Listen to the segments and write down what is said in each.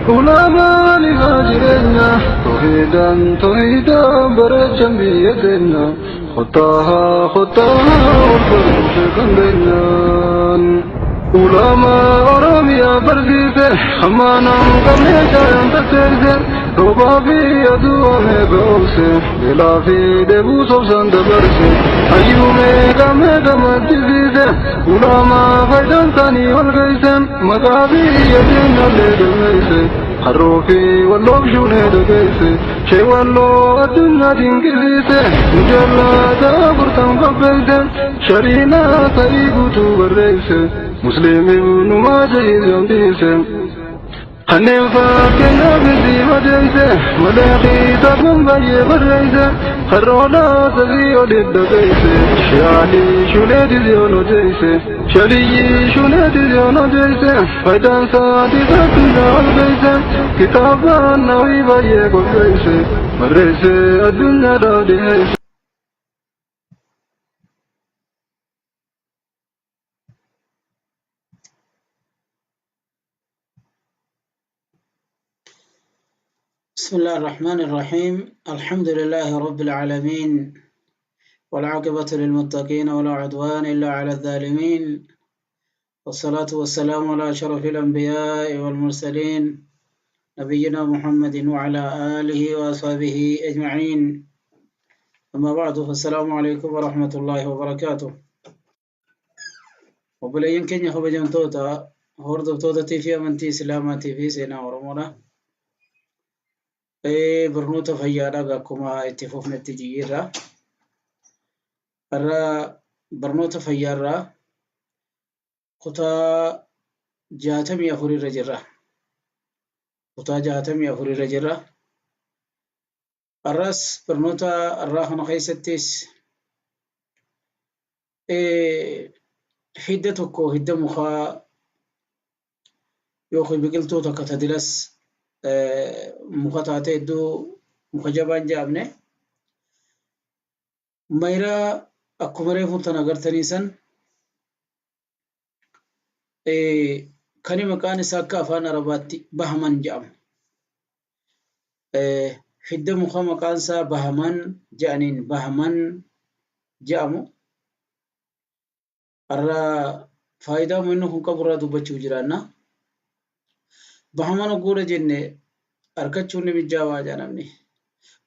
Ulamaan ifaa jireenya tawhiidaan tawhiidaan bareechan biyya keenya kottaa kottaa wal baruu kan keenyaan. Ulamaa Oromiyaa barsiise hammaanaan qabnee jaayan takkeesse roobaa fi aduu amee be'oobse beelaa fi dheebuu sobsaan dabarse hayyuu meeqa meeqa maddisiise ulamaa faayidaan isaanii ol geesse maqaa biyya keenyallee galmeesse harroo fi walloof shuunee dhageesse shee walloo addunyaa dinqisiise mujallaata afurtan qopheesse shariinaa ta'ii guutuu barreesse musliim ibnu maajah yombiise kanneen fakkeenyaaf isii madeesse malee kitaaban baay'ee barreesse harroodhaa sadii olitti dhageesse shaalii shuneetis yoon odeesse shaliyyi shuneetis yoon odeesse faayidaan isaatis addunyaa ol geesse kitaabaan nawii baay'ee qopheesse barreesse addunyaadhaaf dhiyeesse. بسم الله الرحمن الرحيم. الحمد لله رب العالمين، والعاقبة للمتقين، ولا عدوان إلا على الظالمين، والصلاة والسلام على أشرف الأنبياء والمرسلين، نبينا محمد وعلى آله وأصحابه أجمعين. أما بعد، فالسلام عليكم ورحمة الله وبركاته. Obboleeyyan keenya kabajamtoota hordoftoota fi amantii Islaamaatii fi seenaa Oromoodha. Barnoota fayyaadhaa akkuma itti fufnetti jijjiirra. Har'a barnoota fayyaarraa kutaa 64 irra jirra. Kutaa 64 irra jirra. Har'as barnoota har'aa kana keessattis hidda tokko, hidda mukaa yookiin biqiltuu takka tadilas muka taate hedduu muka jabaan jedhamne mayraa akkuma reefuun tan agartanii san kani maqaan isaa akka afaan Arabaatti Bahaman jedhama. Hidda muka maqaan isaa Bahaman jedhaniin Bahaman jedhamu. Har'a faayidaa inni kun qabu irraa dubbachuuf jiraanna. Bahaman ogguudha jenne harkachuun ni mijaawaa jedha namni.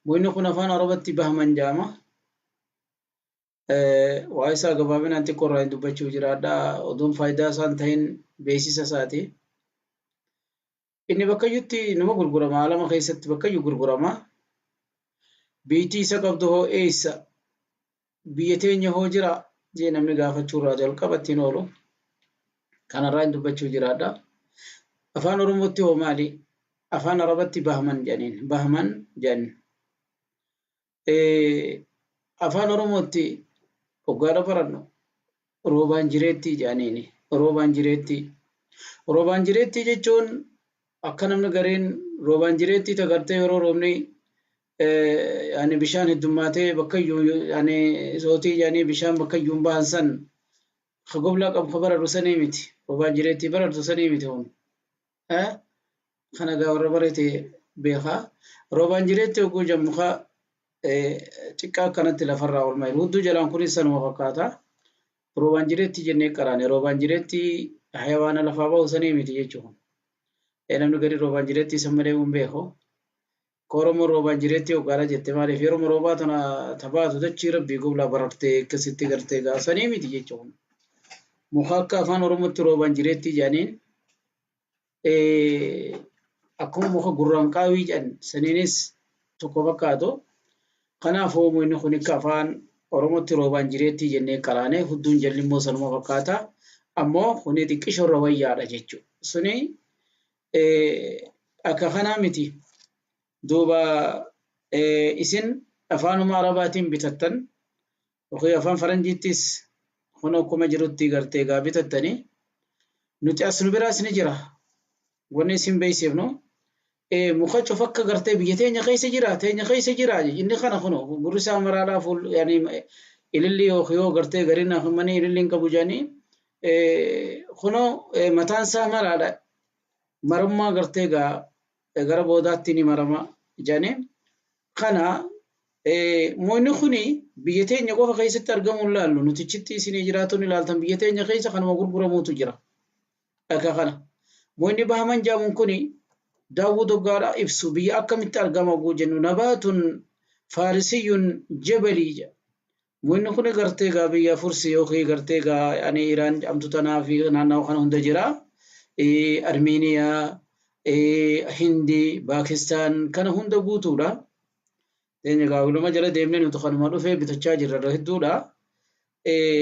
Mukni kun afaan Arabatti Bahaman jedhama. Waa isaa gabaabinaan xiqqoo irraa hin dubbachuuf jiraadha. Oduun faayidaa isaan ta'in beeksisa isaati. Inni bakkayyutti nama gurgurama. Alama keessatti bakkayyuu gurgurama. Biitii isa qabdu hoo eessa? Biyya teenya hoo jira? Jee namni gaafachuu irraa jalqaba ittiin oolu. Kanarraa hin dubbachuu jiraadha. Afaan Oromootti hoo maali? Afaan Arabatti Bahman jedhaniin. Bahman jedhaniin. Afaan Oromootti hoggaadha barannu roobaan jireettii jedhaniini. Roobaan jireettii. Roobaan jireettii jechuun akka namni gareen roobaan jireettii tagartee yeroo roobni yani bishaan heddummaatee bakka iyyuu yani sootii jedhanii bishaan bakka iyyuu hin bahan san ka goblaa qabu ka bararru sanii miti. Roobaan jireettii barartu sanii miti kun. Kana gaa warra barate beekaa. Roobaan jireetti hogguu jedhamu muka xiqqaa akkanatti lafarraa ol mayiru. Hudduu jalaan kunis sanuma fakkaata. Roobaan jireetti jennee qaraane. Roobaan jireetti hayawaana lafaa bahu sanii miti jechuudha. Namni gadi roobaan jireetti san malee hin beeku. Oromoon roobaan jireetti hoggaadha jette maaliif yeroo roobaa tana tabaatu dachii rabbii goblaa barartee akkasitti gartee gaa sanii miti jechuudha. Muka akka afaan Oromootti roobaan jireetti jedhaniin akkuma muka gurraan qaawii jedhan saniinis tokko fakkaatu. Kanaafuu inni kun akka afaan Oromootti roobaan jireetti jennee qaraane hudduun jalli immoo sanuma fakkaata. Ammoo kuni xiqqisho irra wayyaadha jechuudha. Suni akka kanaa miti. Duuba isin afaanuma Arabaatiin bitattan yookiin afaan Faranjiittis kun akkuma jirutti gartee gaa bitattanii nuti as nu biraas ni jira. Wanni isin beeksifnu muka cufa akka gartee biyya teenya keessa jira teenya keessa jira inni kana kun gurri isaa maraadhaa fuul yani ililli yookiin yoo gartee gariin manii ililli hin qabu jedhanii kunoo mataan isaa maraadha. Marummaa gartee gaa Gara boodaatti ni marama jedhanii. Kana moonni kuni biyya teenya qofa keessatti argamu hin laallu. Nuti achitti isinii jiraatuun ilaaltan biyya teenya keessa kanuma gurguramuutu jira. Akka kana. Moonni bahaman jaamuun kuni Daawud Hoggaadhaa ibsu biyya akkamitti argama oguu jennu nabaatun faarisiyyun jabalii jedha. Moonni kuni gartee gaa biyya Fursi yookiin gartee gaa ani Iraan jedhamtu tanaa fi naannawa kana hunda jira. Armiiniyaa, Hindii, Paakistaan kana hunda guutuudha. Teenya gaa waluma jala deemnee nuti kanuma dhufee bitachaa jirra irra hedduudha.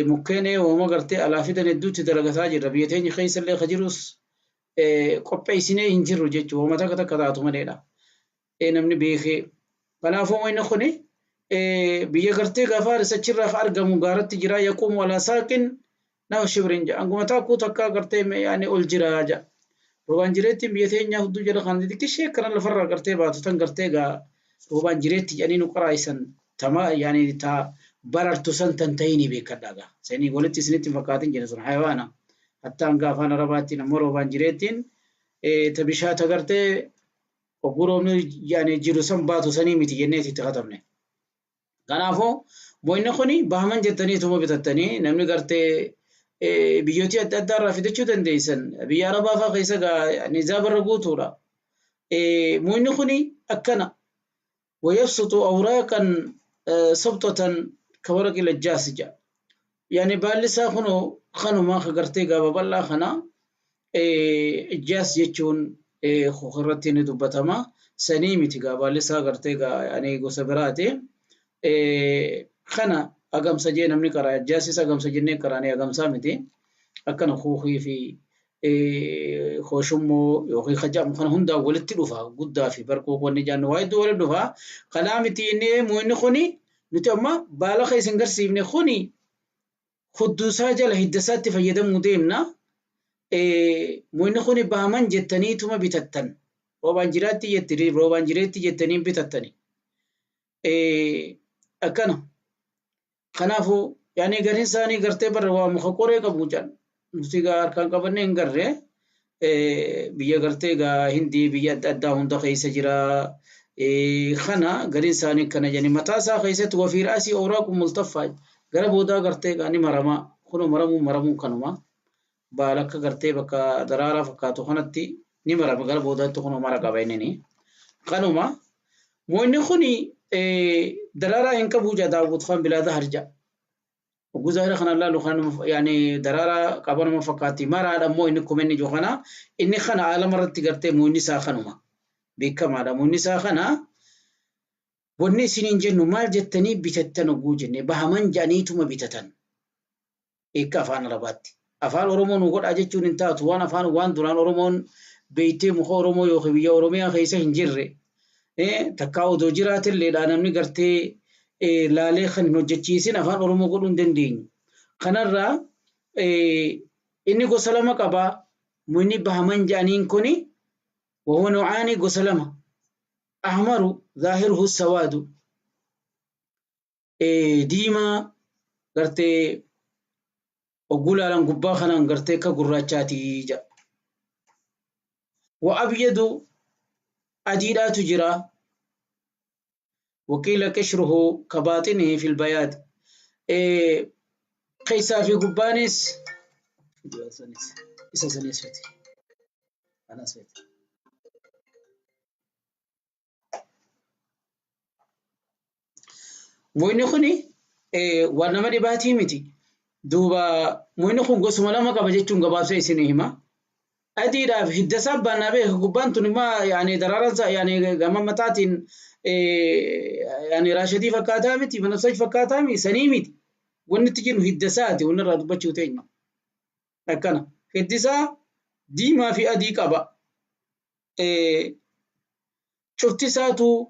Mukkeen uumama gartee alaa fidan hedduutti dalagataa jirra. Biyya teenya keessa illee ka jirus qopheessinee hin jirru jechuudha. Uumama takka takka taatu maleedha. Namni beekee. Kanaafuu inni kuni biyya gartee gaafa Faaris achirraa ka argamu gaaratti jira. Yaquumu alaa saaqin nama shibrin jedha. Anguma taakkuu takka gartee yaani ol jira jedha. Roobaan jireettiin biyya teenyaa hudduu jala kan xixiqqishee akkana lafarraa gartee baatu tan gartee gaa roobaan jireetti jedhanii nu qaraa'isan tama yaani ta barartu san tan ta'inii beekadhaa gaa. Sanii walitti isinitti hin fakkaatin jedhe sun hayawaana. Hatta hanga afaan Arabaattiin ammoo roobaan jireettiin ta bishaata gartee ogguu roobni yaani jiru san baatu sanii miti jenneeti itti katabne. Kanaafuu mo'inni kuni bahaman jettaniituma bitattanii namni gartee biyyooti adda addaa irraa fidachuu dandeessan. Biyya Arabaa fa'aa keessa gaa nizaabarra guutuudha. Mo'inni kuni akkana. ويبسط أوراقا سبطة كورق الأجاس جا. يعني بالسا خنو خنو ما خقرتي قابا بلا خنا إجاس يجون خخرتي ندبتما سنيمتي قابا لسا قرتي قا يعني قصبراتي خنا أقام سجين أمني كرا إجاسي أقام سجيني كراني أقام سامتي أكن خوخي في خوشمو يوخي خجام خنا هندا ولدت دفا قدا في بركو ونجان وايد ولد دفا قلامتي إني مو خوني نتأما بالا خيسن قرسي خوني خدوسا جل هدسات فيدم مديمنا مو خوني بهمن جتني ثم بتتن روبان جراتي يتري روبان جراتي جتني بتتني أكنا خنافو يعني غير إنساني قرتي بروا مخكوري كبوجان nuti gaa harkaan qabannee hin garree biyya gartee gaa Hindii biyya adda addaa hunda keessa jira. Kana gariin isaanii kana jedhanii mataa isaa keessatti wafiir asii ooraaqu multaffaa gara boodaa gartee gaa ni marama. Kunoo maramuu maramuu kanuma baala akka gartee bakka daraaraa fakkaatu kanatti ni marama gara boodaatti kunoo mara qaba inni. Kanuma moonni kuni daraaraa hin qabu jedha Daawud Khan bilaa zahar jedha. وجزء خنا لا لو خنا يعني درارة قبل ما فكاتي مرة على مو إنكم إني جو خنا إني خنا على مرة تقرتي مو إني ساخنوما بكم على مو إني ساخنا وني سنين جنو مال جتني بتتن وجني بهمن جانيتو ما بتتن إيه أفان رباتي أفان أورمون وقول أجتون إنت وان أفان وان دوران أورمون بيتي مخ أورمو يوخي أورميا خيسة هنجرة إيه تكاو دوجرات اللي أنا مني قرتي laalee kan hin hojjechiisin afaan Oromoo godhuu hin dandeenyu. Kanarraa inni gosa lama qaba. Munni bahaman jedhaniin kuni wahuwa nuucaani gosa lama. Ahmaru zaahiruhu sawaadu. Diimaa gartee ogguu laalan gubbaa kanaan gartee akka gurraachaati jedha. Wa abyadu adiidhaatu jira. وقيل قشره كباطنه في البياض قيسا في قبانس موين خني وانا دباتي متي دوبا موين خن قسم لما قبجتون قبابسي سنهما أديرا في الدساب بنا به قبان تنما يعني درارة يعني قام متاتين يعني راشدي فكاتامتي بنفسج فكاتامي سنيمتي ونتجن هدساتي ونرى بتشو تينا لكنا هدسا دي ما في أدي كبا شفت ساتو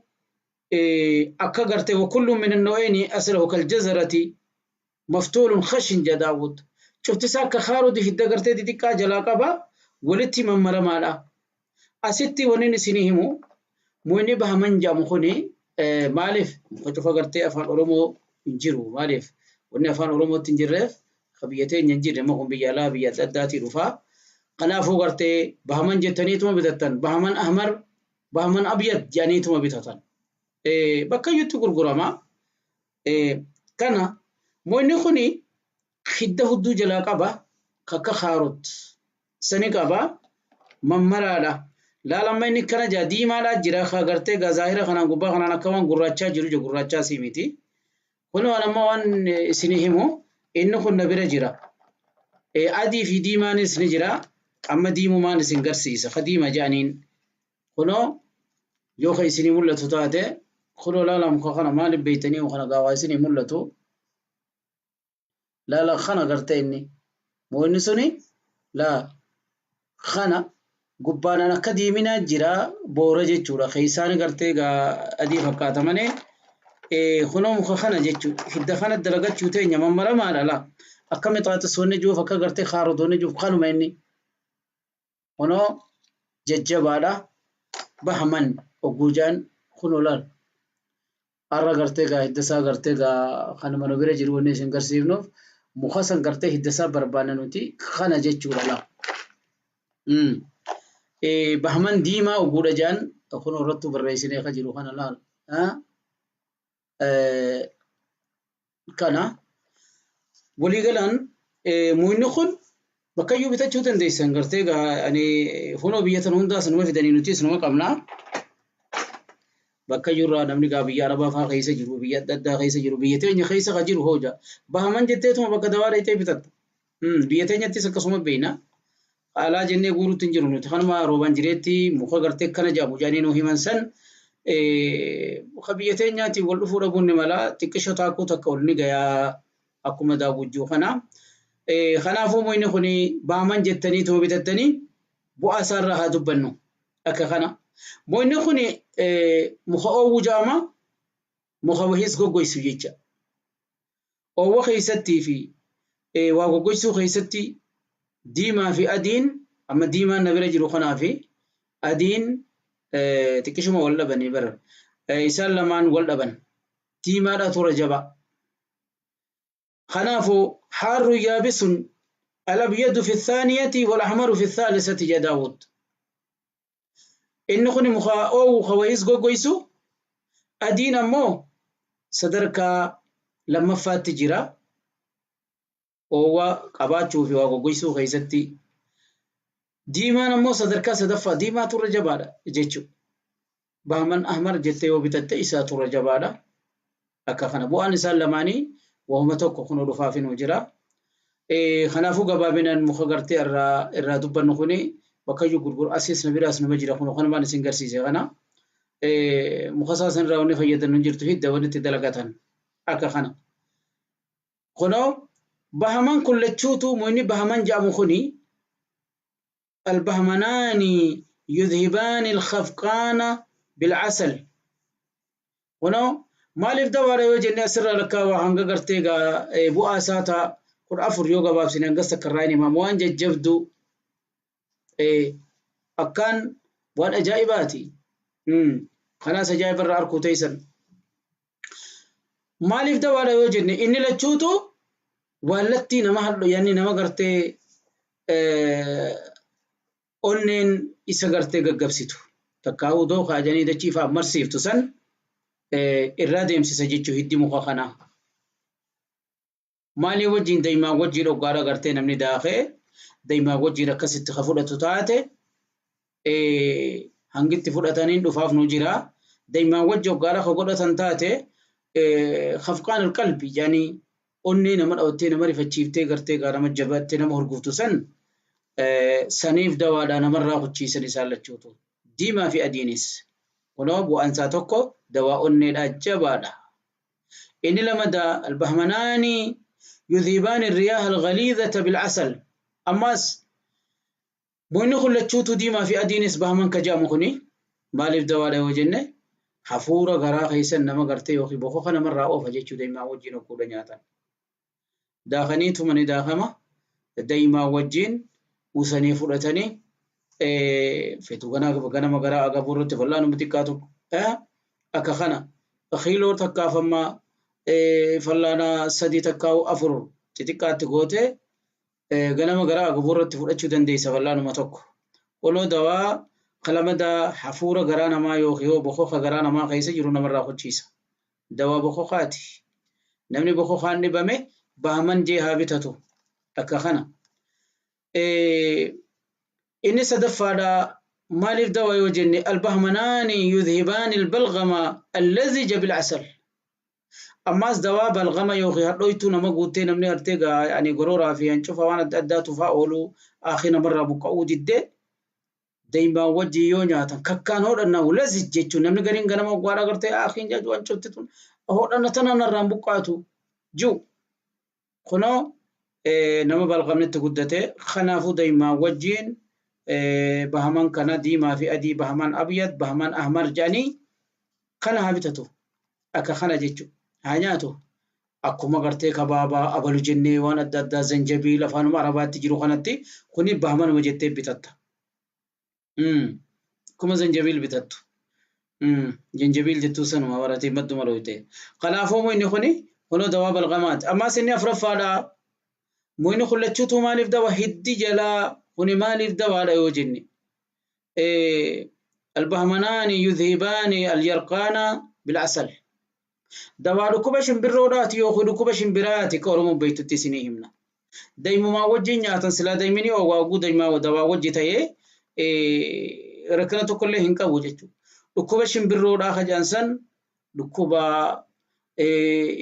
أكغرت وكل من النوعين أسره كالجزرة مفتول خشن جداود شفت ساك خارودي في الدغرت دي كاجلا كبا ولتي من مرمالا أستي ونين سنيهمو مويني بهمن جامخوني مالف مخطوفة قرتي أفان أورمو إنجرو مالف وني أفان أورمو تنجرف خبيتين ينجر ما هم بيالا بيات داتي رفا قنافو قرتي بهمن جتني توم بدتن بهمن أحمر Bahman abyad jedhaniituma bitatan. Bakka iyyutti gurgurama. Kana moonni kuni hidda hudduu jalaa qaba. Kakka kaarot sani qaba. Mammaraadha. Laala amma inni kana jaa diimaadhaa jira. Gartee gaa zaahira kanaan gubbaa kanaan akka waan gurraachaa jiru je gurraachaa sii miti. Kun waan amma waan isinii himu inni kun na bira jira. Adii fi diimaanis ni jira. Amma diimumaan isin garsiisa. Ka diima jedhaniin. Kunoo yoo ka isinii mul'atu taate kunoo laala muka kana maaliif beeytanii kana gaawaa isinii mul'atu. Laala kana gartee inni. Moo inni suni laa kana gubbaadhaan akka diiminaa jira boora jechuudha. Keessaan gartee gaa adii fakkaata malee kunoo muka kana jechuudha. Hidda kana dalagachuu teenya mammaramaadha laa. Akka mixaaxisoonni jiruuf akka gartee kaarotoonni jiruuf kanuma inni. Kunoo jajjabaadha. Bahaman ogguujaan kunoo laal. Har'a gartee gaa hidda isaa gartee gaa kanuma nu bira jiru wanni isin garsiifnuuf muka san gartee hidda isaa barbaanna nuti kana jechuudha laa. Bahman diimaa ogguudha jaan kunoo irrattuu barreessinee ka jiru kana laal. Kana waliigalaan muyni kun bakka iyyuu bitachuu dandeessan gartee gaa ani kunoo biyya tan hundaas numa fidanii nutis numa qabna. Bakka iyyuu namni gaa biyya Arabaa fa'aa keessa jiru biyya adda addaa keessa jiru biyya teenya keessa ka jiru hooja. Bahaman jetteetuma bakka dawaa dheetee bitatta. Biyya teenyattis akkasuma beeyna. Alaa jennee guuruutti hin jiru nuti kanuma roobaan jireetti muka gartee kana jedhamu jedhanii nu himan san muka biyya teenyaatiin wal dhufuu dhabuun ni mala xiqqisho taakuu takka ol ni gayaa akkuma daawwujjuu kana. Kanaafuu muyni kun baaman jettanii tuma bitattanii bu'aa isaarraa haa dubbannu akka kana. Muyni kun muka oowwu jedhama muka wahiis goggoysu jecha. Oowwa keessattii fi waa goggoysuu keessatti diimaa fi adiin amma diimaan na bira jiru kanaa fi adiin xiqqishuma wal dhabanii bara. Isaan lamaan wal dhaban. Diimaadha tura jaba. Kanaafuu حار يابس الأبيض في الثانية والأحمر في الثالثة يا داود. إن خني مخا أو خويس غوغويسو أدين أمو صدرك لما فات جرا أو قباتشو في غوغويسو خيستي ديما نمو صدرك صدفة ديما ترجبالا جيتشو بامن أحمر جتي وبتت إسا ترجبالا أكفنا بو أنسان لماني وهم tokko kun dhufaafin jira. Kanaafuu gabaabinaan muka gartee irraa dubbannu kuni bakka iyyuu gurguru asiis na biraas nama jira kun kanumaan isin garsiise kana. Muka isaa sanirraa wanni fayyadamu jirtu hidda wanni itti dalagatan akka kana. Kunoo bahaman kun lachuutu muyni bahaman jedhamu kuni albahmanaani yudhibaani alkhafqaana bilcasal. Kunoo maaliif dabaara yoo jenne asirraa lakkaawaa hanga gartee gaa bu'aa isaa ta'a 14 yoo gabaabsine hanga sakkarraa hin himamu waan jajjabdu akkaan waan ajaa'ibaati. Kanaas ajaa'iba irraa arkuu teessan. Maaliif dabaara yoo jenne inni lachuutu waallattii nama hadhu yaani nama gartee onneen isa gartee gaggabsitu. Takkaa'uu dookaa jedhanii dachii fa'aa marsiiftu san irraa deemsisa jechuu hiddi muka kanaa. Maalii wajjin daa'imaa wajjin dhoggaadha gartee namni daakee daa'imaa wajjin akkasitti ka fudhatu taate hangitti fudhataniin dhufaaf nu jira. Daa'imaa wajjin dhoggaadha ka godhatan taate khafqaan alqalbi yaani onnee nama dhawattee nama rifachiiftee gartee gaa nama jabattee nama hurguftu san saniif dawaadhaa namarraa kuchiisan isaan lachuutu. Diimaa fi adiinis. Kunoo bu'aan isaa tokko dawaa onneedhaa jabaadha. Inni lamadaa albahmanaani yudhibaani riyaaha alghaliidhata bilcasal. Ammas muyni kun lachuutu diimaa fi adiinis bahaman ka jedhamu kuni maaliif dawaadha yoo jenne hafuura garaa keessan nama gartee yookiin bokoka namarraa oofa jechuu daa'imaa wajjin okkuudha nyaatan. Daakaniituma ni daakama daa'imaa wajjin usanii fudhatanii fetu ganama garaa agabuu irratti fal'aanuma xiqqaa tokko akka kana kiiloo takkaaf amma fal'aana 3 takkaa 4 xixiqqaatti goote ganama garaa agabuu irratti fudhachuu dandeessa fal'aanuma tokko. Oloo dawaa Qalamadaa hafuura garaa namaa yookiin bokoka garaa namaa keessa jiru namarraa hojjiisa. Dawaa bokokaati. Namni bokokaan dhibame bahaman jee haa bitatu. Akka kana. Inni sadaffaadha maaliif dawaa yoo jenne albahmanaani yudhibaani albalgama allazija bilcasal. Ammaas dawaa balgama yookiin hadhooytuu nama guuttee namni hartee yani gorooraa fi hancufa waan adda addaa tufaa ooluu akhi namarraa buqqa'uu diddee daymaan wajjin yoo nyaatan kakkaan hodhanna lazij jechuun namni gariin ganama ogwaadha gartee akhiin jaaju hancufti tun hodhanna tana narraan buqqaatu jiru. Kunoo nama balgamnitti guddate kanaafuu daymaan wajjin bahaman kana diimaa fi adii bahaman abyad bahaman ahmar jedhanii kana haa bitatu akka kana jechuudha. Haa nyaatu akkuma gartee kabaabaa abalu jennee waan adda addaa zanjabiil afaanuma arabaatti jiru kanatti kuni bahamanuma jettee bitatta. Akkuma zanjabiil bitattu. Zanjabiil jettuu sanuma baratee madduma dhooyte. Kanaafuu inni kuni kunoo dawaa balgamaati. Ammaas inni afuraffaadha. Muyni kullachuutu maaliif dawa hiddi jalaa kuni maaliif dawaadha yoo jenne. Albahmanaani yudhibaani alyarqaana bilcasal. Dawaa dhukkuba shimbirroodhaati yookiin dhukkuba shimbiraati ka Oromoon beektutti isinii himna. Daymumaa wajjin nyaatan silaa daymini waaguu daymaa dawaa wajji ta'ee rakkina tokkollee hin qabu jechuudha. Dhukkuba shimbirroodhaa ka jedhan san dhukkuba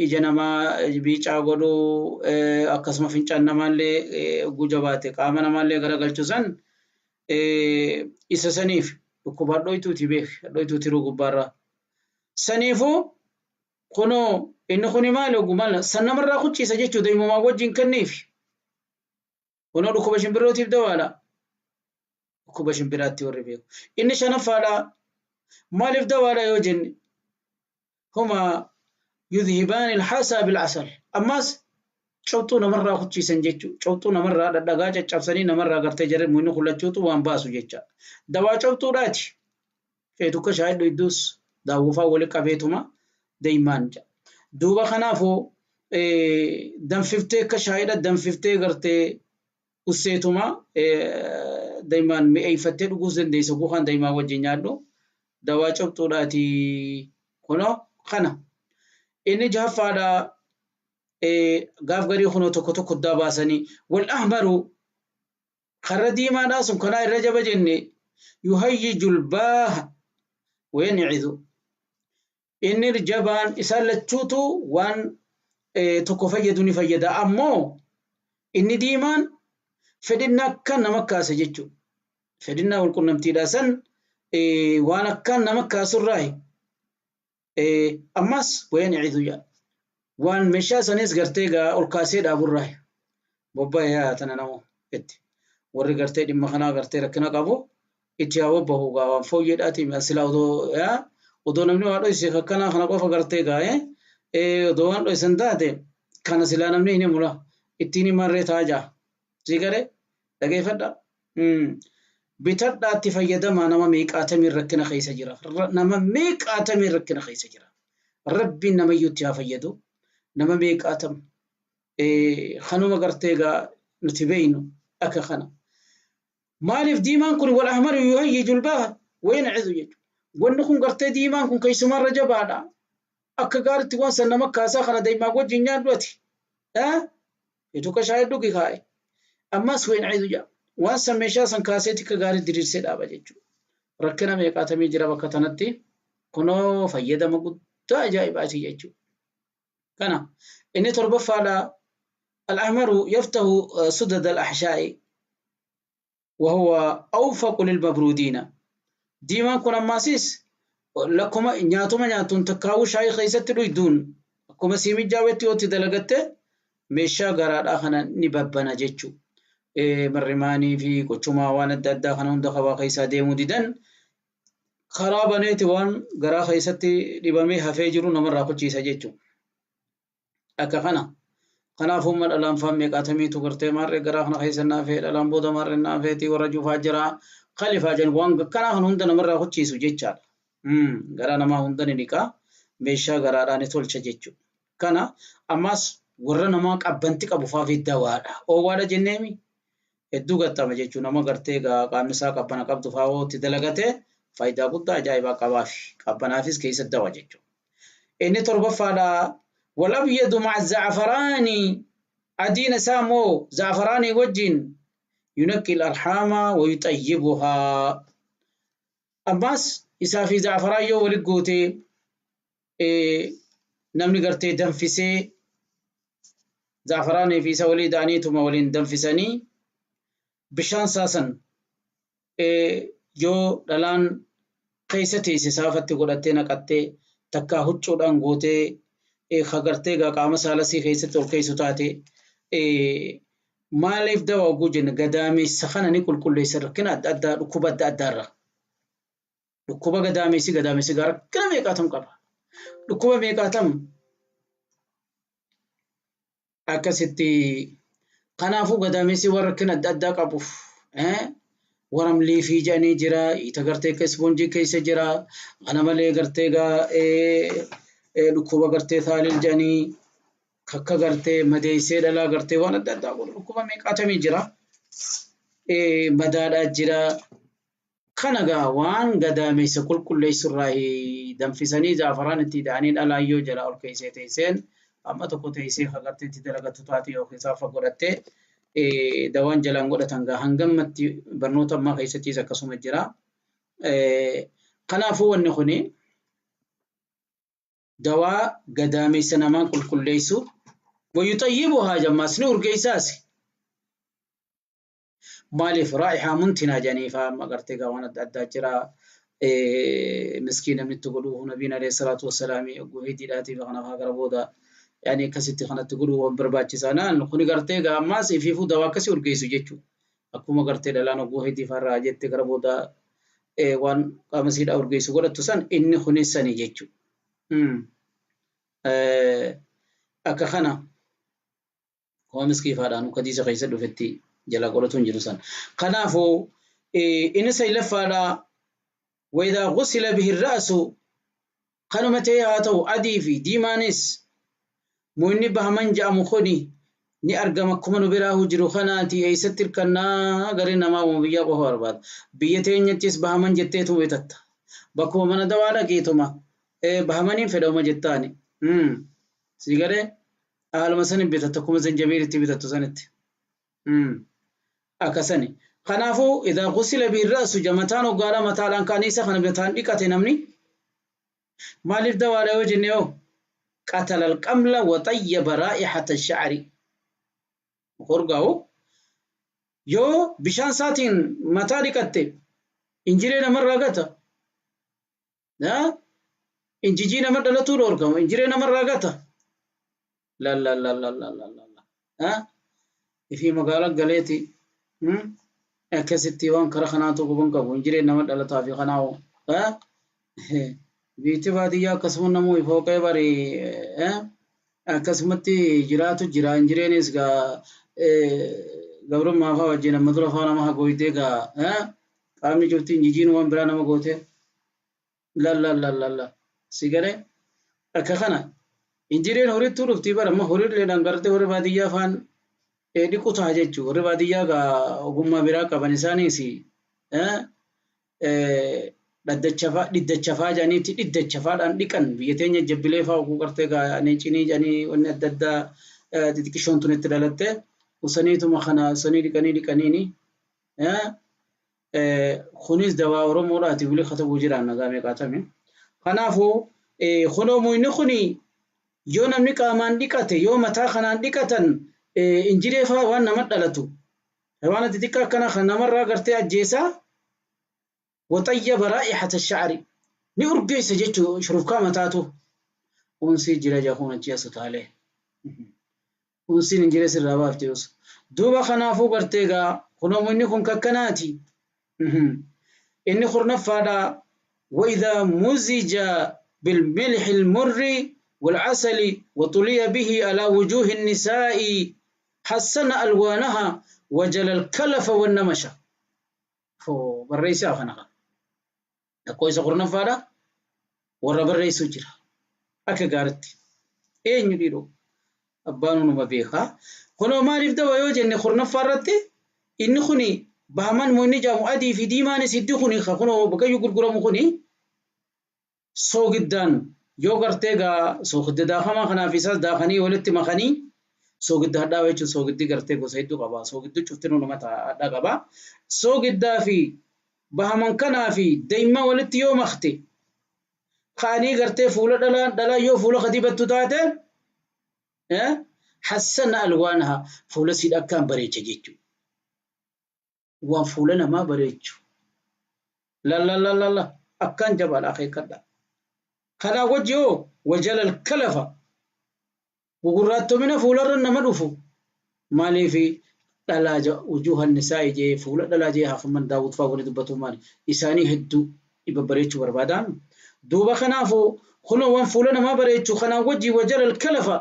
ija namaa biicaa godhuu akkasuma fincaan namaallee gujabaate qaama namaallee garagalchu san isa saniif dhukkuba hadhooytuuti beek hadhooytuu tiruu gubbaarraa. Saniifuu kunoo inni kuni maali ogummaa san namarraa kuchiisa jechuudha daymumaa wajjin kenniif. Kunoo dhukkuba shimbirrootiif dawaadha. Dhukkuba shimbiraatti warri beeku. Inni shanaffaadha. Maaliif dawaadha yoo jenne huma yudhibaani alxasaa bilcasal. Ammaas cobxuu namarraa kuchiisan jechuudha. Cobxuu namarraa dhadhagaa caccabsanii namarraa gartee jarri muyni kullachuutu waan baasu jecha. Dawaa cobxuudhaati. Feetu akka shaayii dhuyduus daawwufaa wali qabeetuma daymaan jedha. Duuba kanaafuu danfiftee akka shaayiidha danfiftee gartee usseetuma daymaan mi'eeffattee dhuguus dandeessa guukaan daymaan wajjin nyaadhu. Dawaa cobxuudhaati kunoo kana. Inni jahaffaadha gaaf garii kunoo tokko tokko daa baasanii wal ahmaru karra diimaadhaa sun kanaa irra jaba jenne yuhayyiju lbaaha wayancidhu. Inni jabaan isaan lachuutu waan tokko fayyadu ni fayyada. Ammoo inni diimaan fedhinna akkaan nama kaasa jechuudha. Fedhinna walqunnamtiidhaa san waan akkaan nama kaasurraayi. Ammas wayancidhu jedha. Waan meeshaa sanis gartee gaa ol kaasee dhaaburraayi. Bobba'ee tana namoo itti. Warri gartee dhimma kanaa gartee rakkina qabu itti haa bobbahu gaa waan fooyyeedhaati silaa odoo odoo namni waa dhoyse akkanaa kana qofa gartee gaa'e odoo waan dhoysan taate kana silaa namni hin himula ittiin himarree ta'a jaa. Sii garee dhageeffadha. Bitadhaatti fayyadamaa nama meeqaatamiin rakkina keessa jira. Nama meeqaatamiin rakkina keessa jira. Rabbiin namayyuutti haa fayyadu. Nama meeqaatam kanuma gartee gaa nuti beeynu akka kana. Maaliif diimaan kun wal ahmaru yuhayyiju lbaaha wayancidhu jechuudha. Wanni kun gartee diimaan kun keessumarra jabaadha. Akka gaariitti waan san nama kaasaa kana daymaa wajjin nyaadhu ati. Feetu akka shaayii dhugi kaa'e. Ammas wayancidhu jedha. Waan san meeshaa san kaaseeti akka gaarii diriirsee dhaaba jechuudha. Rakkina meeqaatamii jira bakka tanatti. Kunoo fayyadama guddaa ajaa'ibaati jechuudha. Kana inni torbaffaadha. Al-ahmaru yaftahu sudad al-ahshaa'i وهو أوفق للمبرودين. Diimaan kun ammaasis lakkuma nyaatuma nyaatuun takkaawuu shaayii keessatti dhuyduun akkuma siimijjaawetti yoo itti dalagatte meeshaa garaadhaa kana ni babbana jechuudha. Marrimaanii fi qochumaa waan adda addaa kana hunda qabaa keessaa deemuu didan karaa baneeti waan garaa keessatti dhibamee hafee jiru namarraa kuchiisa jechuudha. Akka kana. Kanaafuu dhalaan faan meeqaatamiitu gartee maarree garaa kana keessa naafee dhalaan booda maarree naafeetii warra juufaa jira. Kalifaa jedhan waan akkanaa kan hunda namarraa kuchiisu jechaadha. Garaa namaa hunda ni dhiqaa meeshaa garaadhaa ni tolcha jechuudha. Kana ammas warra namaa qabbanti qabu fa'aa fi dawaadha. Oowwaadha jenneemi. Hedduu gattama jechuun nama gartee qaamni isaa qabbana qabdu fa'aa dalagate faayidaa guddaa ajaa'ibaa qabaafi qabbanaafis keessa dawa jechuudha. Inni torbaffaadha. Wal-abyadu ma'a za'afaraanii adiin isaa immoo za'afaraanii wajjin yunaqqi al-arhaama wa yuxayyibuhaa. Ammas isaa fi za'afaraan yoo walitti gootee namni gartee danfisee za'afaraanii fi isa walii da'aniituma waliin danfisanii bishaan saasan yoo dhalaan keessa teesse saafatti godhattee naqattee takkaa huccuudhaan gootee hagartee qaama saalasii keessatti ol keessu taate maaliif dawa oguu jenna gadaameessa kana ni qulqulleessa rakkina adda addaa dhukkuba adda addaarra. Dhukkuba gadaameessi gadaameessi gaa rakkina meeqaatam qaba. Dhukkuba meeqaatam akkasitti kanaafuu gadaameessi warra rakkina adda addaa qabuuf waram liifii jedhanii jira, ita gartee akka ispoonjii keessa jira, kana malee gartee gaa dhukkuba gartee saalil jedhanii kakka gartee madeessee dhalaa gartee waan adda addaa godhu dhukkuba meeqaatamii jira. Madaadhaa jira. Kana gaa waan gadaameessa qulqulleessu irraa danfisanii zaafaraan itti hidhanii dhalaa yoo jala ol keessee teesseen amma tokko teessee hagartee itti dalagattu taate yookiin saafa godhattee dawaan jalaan godhatan gaa hangammatti barnoota ammaa keessattis akkasuma jira. Kanaafuu wanni kuni dawaa gadaameessa namaa qulqulleessu wayuxayyibuhaa jammaas ni urgeessaas. Maaliif raa'ihaa muntinaa jedhanii fa'aa amma gartee gaa waan adda addaa jira. Miskiin namni itti godhuu nabiin alayhi salaatu wassalaam ogguu hidhiidhaatiif kana fa'aa gara booda yaani akkasitti kanatti godhuu waan barbaachisaa naan kuni gartee gaa ammaas ifiifuu dawaa akkasii urgeessu jechuudha. Akkuma gartee dhalaan ogguu hidhii farraa jette gara booda waan qaama siidhaa urgeessu godhattu san inni kunis sani jechuudha. Akka kana waa miskiifaadhaan kadiisa keessa dhufetti jala godhatu hin jiru san. Kanaafuu inni saylaffaadha wayidaa gusila bihi ra'su kanuma ta'ee haa ta'u adii fi diimaanis mu'inni bahaman jedhamu kuni ni argama akkuma nu biraa jiru kanaati eessatti hirkannaa garee namaa uuma biyyaa qofa barbaada. Biyya teenyattis bahaman jetteetu bitatta. Bakkuma mana dawaa dhaqeetuma bahamaniin fedhama jettaani. Si garee haaluma sanin bitatta akkuma zanjabiilitti bitattu sanitti. Akkasani. Kanaafuu idaa gusila bihi ra'su jamataan hoggaadha mataadhaan ka'anii isa kana mataan dhiqate namni maaliif dawaadha yoo jenne yoo qatala alqamla wa xayyaba raa'ihata sha'ri. Horgaa'u yoo bishaan isaatiin mataa dhiqatte injiree namarraa gata. Injijii nama dhalatuu dhoorgama injiree namarraa gata. La la la la la la la. Ifii magaalaa galeeti akkasitti waan kara kanaatu quban qabu injiree nama dhalataa fi kanaa'u. Biitti baadiyyaa akkasuma namuu fooqee bari akkasumatti jiraatu jira injireenis gaa gabrummaa fa'aa wajjin amma dura fa'aa nama hagoytee gaa qaamni cufti injijiin waan biraa nama goote. La la la la la. Si galee akka kana injireen horittuu dhuftii bara amma horiileedhaan gartee horii baadiyyaa fa'aan dhiqu ta'a jechuudha. Warri baadiyyaa gaa ogummaa biraa qaban isaanis dhiddacha fa'aa jedhaniitti dhiddacha fa'aadhaan dhiqan biyya teenya jabbilee fa'aa oguu gartee gaa cinii jedhanii wanni adda addaa xixiqqishoon tun itti dhalatte usaniituma kana usanii dhiqanii dhiqaniini. Kunis dawaa Oromoodhaati wili katabuu jiraan nagaa meeqaatame. Kanaafuu kunoo muyni kuni yoo namni qaamaan dhiqate yoo mataa kanaan dhiqatan injiree fa'aa waan nama dhalatu waan xixiqqaa akkana kan namarraa gartee ajjeesaa waxayyaba raa'ihata sha'ri ni urgeessa jechuu shurufkaa mataatu unsii jira jahuun achi asu taalee unsiin injiree sirraa baafte yoos duuba kanaafuu gartee gaa kunoo muyni kun kakkanaati inni kurnaffaadha وإذا مزج بالملح المر والعسل وطلي به على وجوه النساء حسن ألوانها وجل الكلف والنمشة. فو برئيس أخناها. كويس قرنا فارا ورا برئيس وجرا. أكا قارتي. إيه نريدو. أبانو نمبيخا. خنو ما رفدا ويوجد إن قرنا فارتي Inni kuni bahaman moonni jaamu adii fi diimaanis hiddi kuni kunoo bakayyuu gurguramu kuni soogiddaan yoo gartee gaa soogidda daakamaa kanaaf isaas daakanii walitti makanii soogidda hadhaawaa jechuun soogiddi gartee gosa hedduu qaba. Soogiddi cuftinuu nama hadhaa qaba. Soogiddaa fi bahaman kanaa fi daa'imman walitti yoo makte ka'anii gartee fuula dhalaa dhalaa yoo fuula kadibattu taate hassana alwaanaha fuula siidha akkaan bareecha jechuudha. Waan fuula namaa bareechu. La akkaan jabaadha akeekkadha. Kanaa wajji hoo wajalal kalafa gugurraattomina fuularra nama dhufu maaliifi dhalaa wujuuhan nisaa jee fuula dhalaa jee haafaman Daawud fa'aa wali dubbatu maali isaanii hedduu dhibba bareechuu barbaadan. Duuba kanaafuu kunoo waan fuula namaa bareechu kanaan wajji wajalal kalafa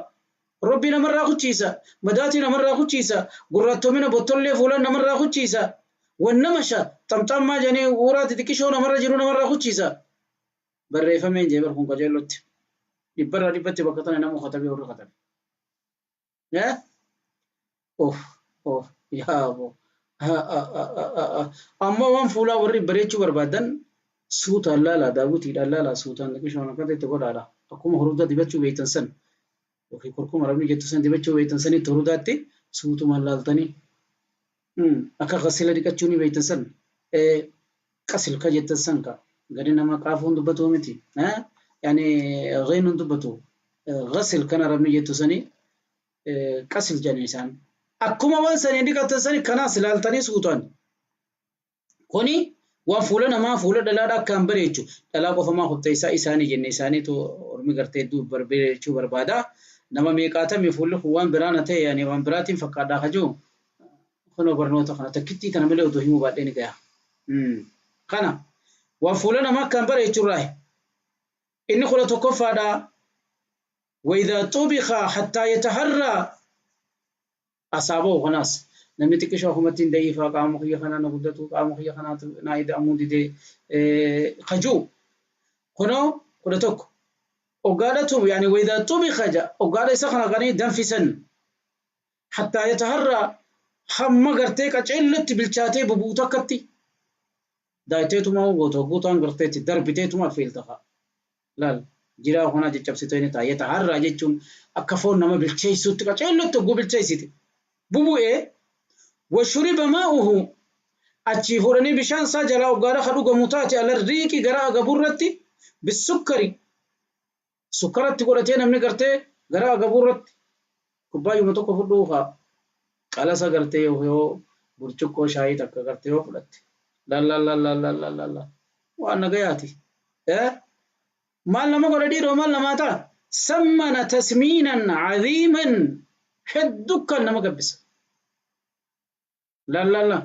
Rabbi namarraa kuchiisa madaatii namarraa kuchiisa gurraattomina bottollee fuula namarraa kuchiisa wannamasha xamxammaa jedhanii uuraa xixiqqishoo namarra jiru namarraa kuchiisa. Barreeffameen jee bar kun qajeellotti dhibbarraa dhibbatti bakka tana nama katabee warri katabe. Of of yaabo ammoo waan fuulaa warri bareechuu barbaadan suutaan laalaa daawwitiidhaan laalaa suutaan xiqqishoon akkatti itti godhaadha. Akkuma hurudaa dibachuu beektan san yookiin kurkuma rabni jettu san dibachuu beektan sanitti hurudaatti suutumaan laaltanii akka qasila dhiqachuu ni beektan san qasilka jettan san ka gadi nama qaafuun dubbatu miti yaani ghiinuun dubbatu ghasil kana rabni jettu sanii qasil jedhan isaan. Akkuma waan sanii dhiqatan sani kanaas ilaaltanii suutaan. Kuni waan fuula namaa fuula dhalaadha akkaan bareechu dhalaa qofamaa qopheessaa isaanii jenne isaaniitu ormi gartee hedduu bareechuu barbaada. Nama meeqaatamii fuulli kun waan biraa na ta'e yaani waan biraatiin fakkaadhaa kajuu kunoo barnoota kana takkittii kana malee otoo himuu baadhee ni gaha. Kana waan fuula namaa akkaan bareechurraa inni kudha tokkoffaadha. وإذا طبخ حتى يتهرى أصابه خلاص namni xiqqishoo akkumatti hin da'iifaa qaama kiyya kanaa na guddatu qaama kiyya kanaa naa ida'amuu didee kajuu kunoo 11 oggaadhatu yaani وإذا طبخ oggaadha isa kana qanii danfisan حتى يتهرى hamma gartee qaceellotti bilchaatee bubuutu akkatti daayiteetuma gootu guutaan garteetti darbiteetuma affeelta laal jiraa kanaa caccabsitee ni ta'a yataharraa jechuun akka foon nama bilcheessutti qaceellotti hogguu bilcheessite bubu'ee washuriba maa'uhu achii fuudhanii bishaan isaa jalaa hoggaadha ka dhugamu taate alarriiqi gara agabuurratti bisukkari sukkaratti godhatee namni gartee gara agabuurratti kubbaayyuma tokko fudhuu haa qalasa gartee yoo burcuqqoo shaayii takka gartee yoo fudhatte la waan nagayaati. Maal nama godha dhiiroo maal namaa ta'a sammana tasmiinan cadiiman hedduu kan nama gabbisa. La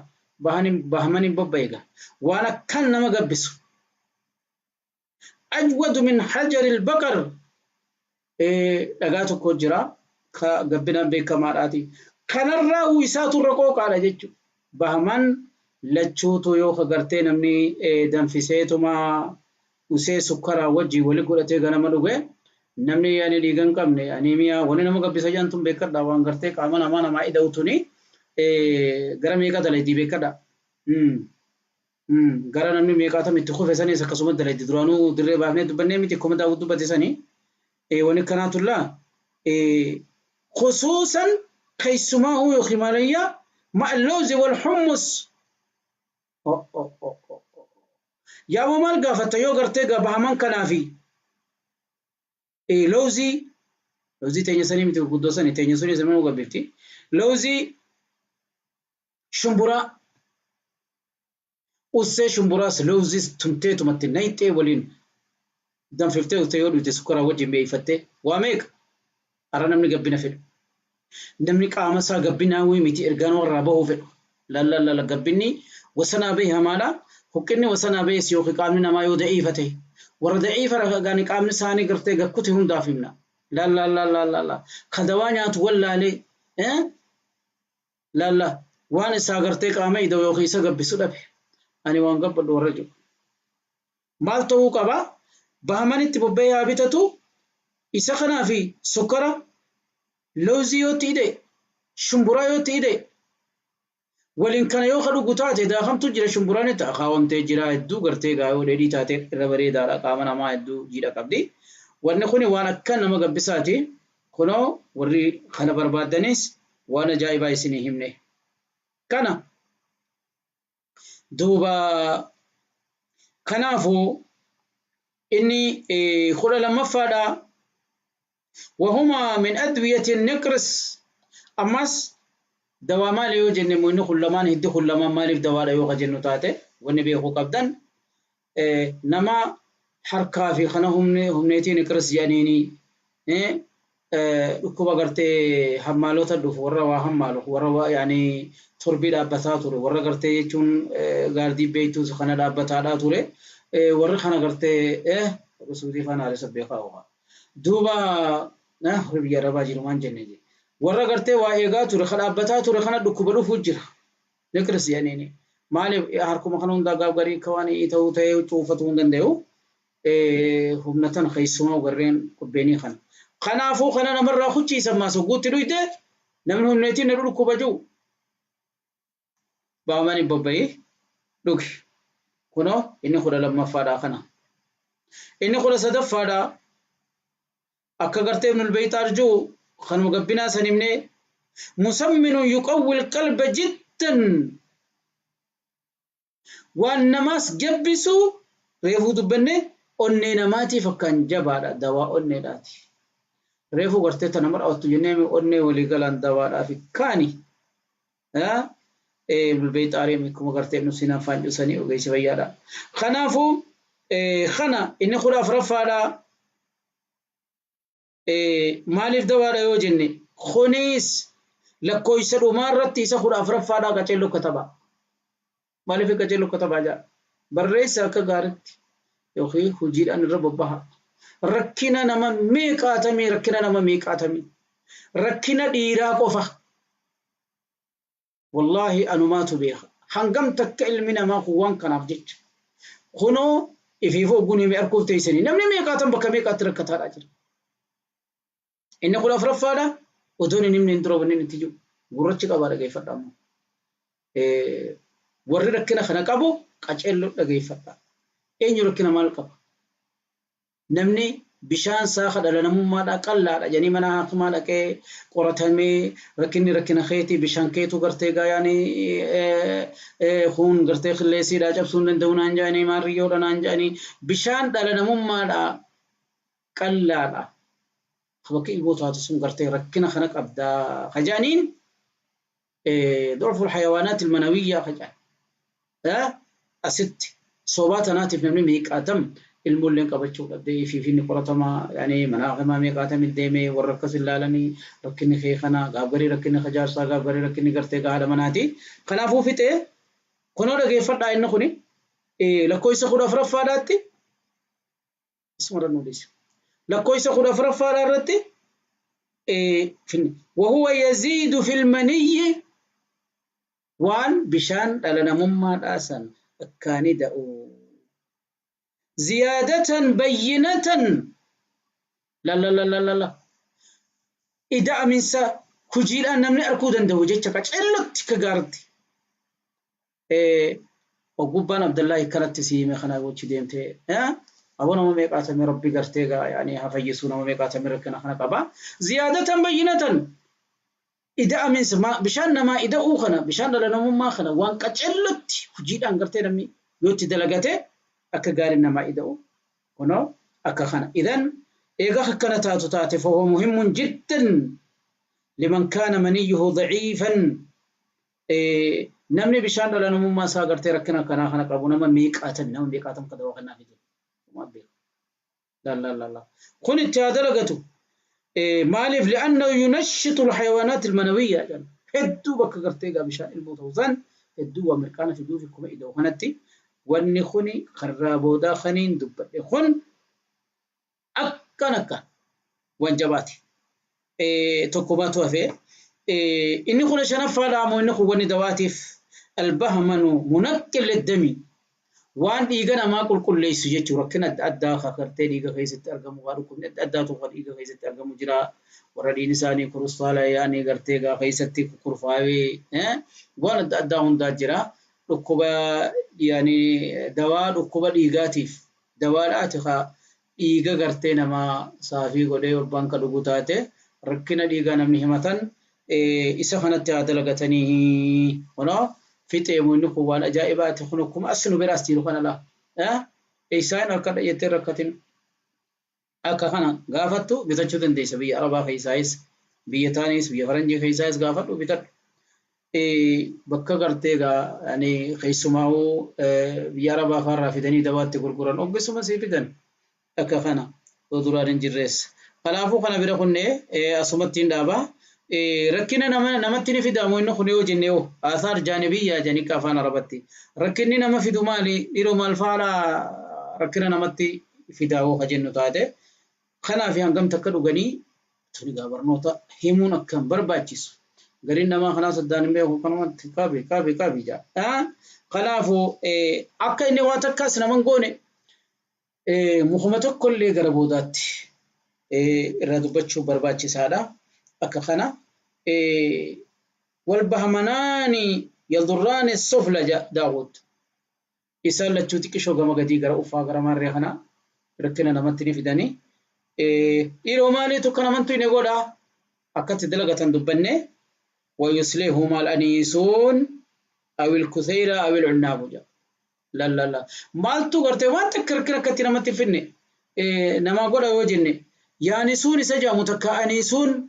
bahamanii bobba'eega waan akkan nama gabbisu. Ajwadu min hajari albaqar dhagaa tokko jira ka gabbinaan beekamaadhaati. Kanarraa isaatu irra qooqaadha jechuudha. Bahaman lachuutu yoo ka gartee namni danfiseetuma usee sukkaraa wajjin wali godhatee ganama dhuge namni yaani dhiiga hin qabne aniimiyaa wani nama gabbisa jedhan beekadha waan gartee qaama namaa namaa ida'u tuni gara meeqa dalaydii beekadha. Gara namni meeqaatam itti kufe saniis akkasuma dalaydi duraanuu dirree baafnee dubbannee miti akkuma Daawud dubbate sanii wani kanaatullaa khusuusan keessumaa yookiin maalayyaa ma'a wal hummus. Yaaboo maal gaafatta yoo gartee bahaman kanaafi lawzii lawzii teenya sanii miti gurguddoo sanii teenya sanii sama gabbifti lawzii shumburaa ussee shumburaas lawziis tumteetumatti nayxee waliin danfiftee uttee yoo dhufte sukkaraa wajjin beeyfattee waa meeqa ara namni gabbina fedhu namni qaama isaa gabbinaa wii miti ergaan warraa bahuu fedhu lallallala gabbinni wasanaa bahe hamaadha. Huqqinni wasanaa bahes yookiin qaamni namaa yoo da'iifa ta'e warra da'iifa gaani qaamni isaanii gartee gakkute hundaaf himna lallallallalla ka dawaa nyaatu wallaalee lalla waan isaa gartee qaama ida'u yookiin isa gabbisu dhabe ani waan gabbadhu warra jiru. Maal ta'uu qaba bahamanitti bobba'ee haa bitatu isa kanaa fi sukkara lawzii yoo ta'e shumburaa yoo ta'e Waliin kana yoo kadhugu taate daakamtu jira shumburaan itti akaawamtee jira hedduu gartee gaayoo dheedhii taate irra bareedaadha qaama namaa hedduu jiidha qabdi. Wanni kuni waan akka nama gabbisaati. Kunoo warri kana barbaadanis waan ajaa'ibaa isinii himne. Kana duuba kanaafuu inni 12ffaadha. وهما من أدوية النقرس أمس دواء مالي يوجد نمو كل ما هدي كل ما مالي في دواء يوغا جنو تاتي والنبي هو قبدن نما حركة في خنا هم نيتي نقرس جانيني dhukkuba gartee hammaalota dhufu warra waa hammaalu warra waa yaani torbii dhaabbataa ture warra gartee jechuun gaardii beektuu kana dhaabbataadhaa ture warri kana gartee suutii kana haala beekaa oga duuba biyya arabaa jiru waan jenne warra gartee waa eegaa ture kan dhaabbataa ture kana dhukkuba dhufu jira niqris jedhaniini maaliif harkuma kana hundaa gaaf garii akka waan ta'uu ta'ee cuufatuu hin danda'u humna tan keessumaa warreen qubbeenii kana. Kanaafuu kana namarraa hucciisan maasoo guutti dhuyde namni humneetiin na dhukkuba jiru baamaan hin bobba'ee dhugi. Kunoo inni 12ffaadha kana. Inni 13ffaadha akka gartee Ibnul Bayxaar jiru kanuma gabbinaa san himnee musamminun yuqawwil qalba jiddan waan namaas gabbisu reefuu dubbanne onnee namaatiif akkaan jabaadha dawaa onneedhaati. Reefuu gartee tana mar'attu jennee onnee walii galaan dawaadhaaf kaani. Ibnul Bayxaar akkuma gartee Ibnu Siinaan faan cusanii ogeessi fayyaadha. Kanaafuu kana inni 14ffaadha. Maaliif dawaadha yoo jenne kunis lakkoofsa dhumaa irratti isa 14ffaadha qaceelloo katabaa. Maaliif qaceelloo katabaa jaa? Barreessa akka gaariitti yookiin hojiidhaan irra bobbaha. Rakkina nama meeqaatamii rakkina nama meeqaatamii rakkina dhiiraa qofa. Wallaahi anumaatu beeka. Hangam takka ilmi namaa kun waan kanaaf jecha. Kunoo ifiif ogguun himee arguuf teessanii namni meeqaatan bakka meeqaatti rakkataadhaa jira. Inni 14ffaadha otoon hin himne dura wanni itti jiru gurrachi qabaa dhageeffadha ammoo. Warri rakkina kana qabu qaceelloo dhageeffadha. Eenyu rakkina maal qaba? Namni bishaan saaxa dhala namummaadhaa qallaadha jedhanii mana haakimaa dhaqee qoratamee rakkinni rakkina keetii bishaan keetuu gartee gaayaanii kun gartee qilleesiidhaa cabsuu hin danda'u naan jedhanii maarriyyoodha naan jedhanii bishaan dhala namummaadhaa qallaadha. Bakki ilmoo taatu sun gartee rakkina kana qabdaa kajaaniin ضعف الحيوانات المنوية kajaan asitti soobaa tanaatiif namni meeqaatam ilmoolleen qabachuu dhabdee fi finni qoratamaa yaani mana hakimaa meeqaatam deemee warra akkas ilaalanii rakkinni kee kana gaaf garii rakkinni kajaarsaa gaaf garii rakkinni gartee haadha manaati. Kanaafuu fixee kunoo dhageeffadhaa inni kuni lakkoofsa 14ffaadhaatti asuma nu dhiisa. Lakkoofsa 14ffaadhaa irratti وهو يزيد في المني waan bishaan dhala namummaadhaa san akkaani da'u. زيادة بينة لا لا لا لا لا لا إذا أمنسا كجيل أن نمني أركو دنده جيتشا كاچلت كغارتي وقبان عبد الله كانت تسيمه خنا وچ ديمته ها أبونا ما ميقاتمي ربي غرتيغا يعني هفيسونا ما ميقاتمي ركنا خنا قبا زيادة بينة إذا أمنسا ما بشان ما إذا أوخنا بشان لنا ما خنا وان كاچلت كجيل أن غرتي نمي يوتي دلغته akka gaariin namaa ida'u kunoo akka kana idan eega akkana taatu taate fahuwa muhimmun jiddan liman kaana maniyyuhu daciifan namni bishaan dhala namummaa isaa gartee rakkina akkanaa kana qabu nama meeqaatan ka dawaa kanaaf jedhu la la la la kun itti haa dalagatu maaliif li'annahu yunashitu alxayawaanaat almanawiyya jedhan hedduu bakka gartee egaa bishaan ilmoo ta'u san hedduu waa mirqaana fiduuf akkuma ida'u kanatti wanni kuni karraa boodaa kaniin dubbadhe kun akkan akka waan jabaati. Tokko baatu hafee inni 15ffaadha ammoo inni kun wanni dawaatiif albahmanu munaqqil liddami Waan dhiiga namaa qulqulleessu jechuudha. Rakkina adda addaa gartee dhiiga keessatti argamu, waa dhukkubni adda addaatu kan dhiiga keessatti argamu jira. Warra dhiigni isaanii kiristaala yaani gartee gaa keessatti kurfaawee waan adda addaa hundaa jira. Dhukkuba yaani dawaa dhukkuba dhiigaatiif dawaadhaati haa dhiiga gartee namaa saafii godhee obbaan ka dhugu taate rakkina dhiigaa namni himatan isa kanatti haa dalagatanii kunoo fixee inni kun waan ajaa'ibaati kun akkuma as nu biraas jiru kana laa isaan harka jettee rakkatin akka kana gaafattu bitachuu dandeessa biyya arabaa keessaayis biyya taanis biyya faranjii keessaayis gaafadhu bitadhu. Bakka gartee gaa yani keessumaa'uu biyya arabaa faarraa fidanii dawaatti gurguran oggisuma sii fidan akka kana yoo duraan hin jirrees. Kanaafuu kana bira kunnee asumatti hin dhaabaa. Rakkina namatti ni fidamu inni kun yoo jenne yoo asaar jaanibiyyaa jedhanii akka afaan arabatti. Rakkinni nama fidu maali? Dhiiroo maal faala rakkina namatti fidaa yoo ka jennu taate. Kanaaf hangam takka dhuganii tuni gaa barnoota himuun akkam barbaachisu. Gariin namaa kanaas addaan hin beeku kanumatti qabi qabi qabi jedha. Kanaafuu akka inni waa takkaas nama hin goone mukuma tokkollee gara boodaatti irraa dubbachuu barbaachisaadha. Akka kana wal bahamanaani yadurraani sufla Daawud. Isaan lachuu xiqqishoo gama gadii gara uffaa gara maarree kana rakkina namatti ni fidanii. Dhiiroo maaliitu akka namantu hin godha akkatti dalagatan dubbanne ويصلحهما الأنيسون أو الكثيرة أو العناب جا. لا لا لا مالتو قرتي وان تكركر كتي نمتي فيني نما قولا وجني يانسون سجا متكا أنيسون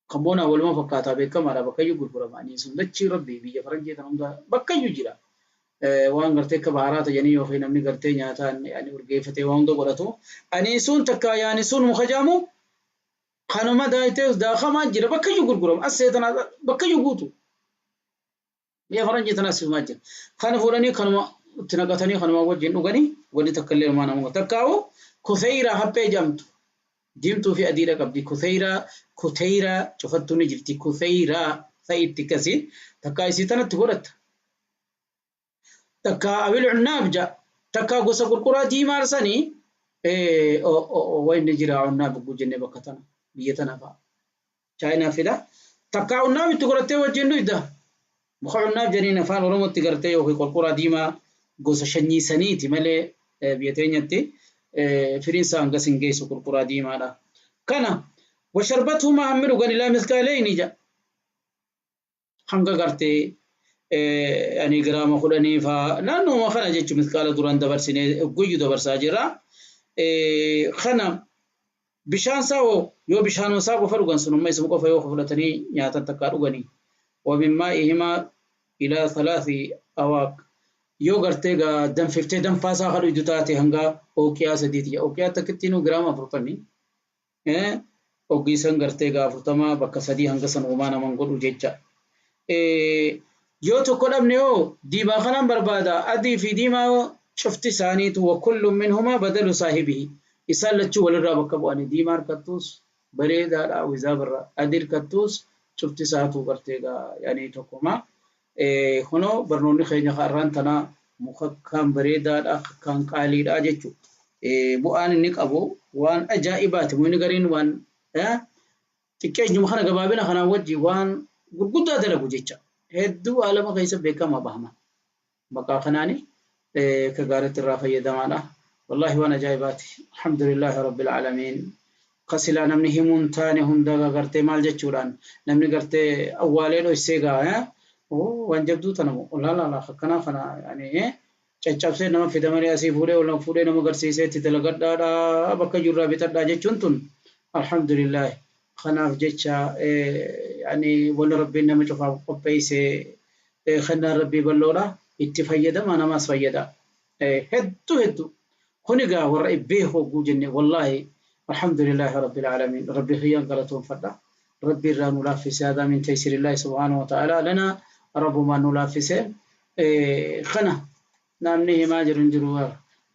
كمبونا والما فكاتا بكما لا بكيو غرغرا أنيسون دچي ربي بيا فرنجي تنوندا بكيو جرا وان قرتي كبارات جني يوخي نمني قرتي نياتا يعني ورغيفتي وان دو قرتو أنيسون تكا يانسون مخجامو kanuma daayitee daakamaa jira bakka iyyuu gurguramu as seetanaa bakka iyyuu guutu biyya faranjii tanaas himaa jira kana fuudhanii kanuma itti naqatanii kanuma wajjin dhuganii wanni takka illee himaa nama takkaa'u kufeeyraa haphee jedhamtu diimtuu fi adiidha qabdi kufeeyraa kuteyraa cufattuu ni jirti kufeeyraa ta'itti akkasii takkaa isii tanatti godhatta takkaa abil cunnaaf ja'a takkaa gosa qurquraa diimaa sanii wanni jira cunnaaf jennee bakka tana. Biyya tana fa'a. Chaayinaa fida. Takkaa unnaaf itti godhattee wajjin dhugda. Muka unnaaf jedhaniin afaan Oromootti gartee yookiin qorqoraa diimaa gosa shanyii saniiti malee biyya teenyatti firiin isaa hangas hin geessu qorqoraa diimaadha. Kana washarbathumaa hammi dhugan ilaa miskaaleyni jedha. Hanga gartee ani giraama 10 faa naannoo kana jechuun miskaala duraan dabarsinee guyyu dabarsaa jira. Kana bishaan isaa hoo yoo bishaan isaa qofa dhugan sunummaa isuma qofa yoo fudhatanii nyaatan takkaa dhuganii ومن مائهما إلى 3 أواق yoo gartee gaa danfiftee danfaa isaa kan dhugdu taate hanga ooqiyaa 3 ooqiyaa takkittiinuu giraama 40 ogiisan gartee gaa 40 bakka 3 hanga san uumaa naman godhu jecha. Yoo tokko dhabne hoo diimaa kanaan barbaada adii fi diimaa hoo cufti isaaniitu وكل منهما بدل صاحبه isaan lachuu walirraa bakka bu'anii diimaa harkattuus bareedaadha wizaa birra adii harkattuus cufti isaatu gartee gaa yaani tokkuma. Kunoo barnoonni keenya har'aan tanaa muka kan bareedaadha kan qaaliidha jechuudha. Bu'aan inni qabu waan ajaa'ibaati. Mukni gariin waan xiqqeenyuma kana gabaabina kanaan wajji waan gurguddaa dalagu jecha. Hedduu alama keessa beekamaa bahama. Maqaa kanaani ka gaariitti irraa fayyadamaadha. والله وانا جايباتي الحمد لله رب العالمين قسلا نمني همون تاني هندا غرتي مال جچوران نمني غرتي اولين اوسيغا ها او وان جبدو تنمو لا لا لا خكنا خنا يعني caccabsee nama fida malee asii fuudhee ol fuudhee nama garsiisee itti dalagadhaadha bakka jirraa bitadhaa jechuun tun alhamdulillah kanaaf jecha yani wanni rabbiin nama cufaaf qopheesse kennaan rabbii bal'oodha itti fayyadama namaas fayyada hedduu hedduu kuni gaa warra beekoo hogguu jenne wallaahi alhamdulillahi rabbil aalamiin rabbi kiyyaan galatoonfadha rabbi irraa nu laaffise haadhaa min taysirillahi subhaanahu wa ta'aalaa lana rabbumaan nu laaffise kana namni himaa jiru hin jiru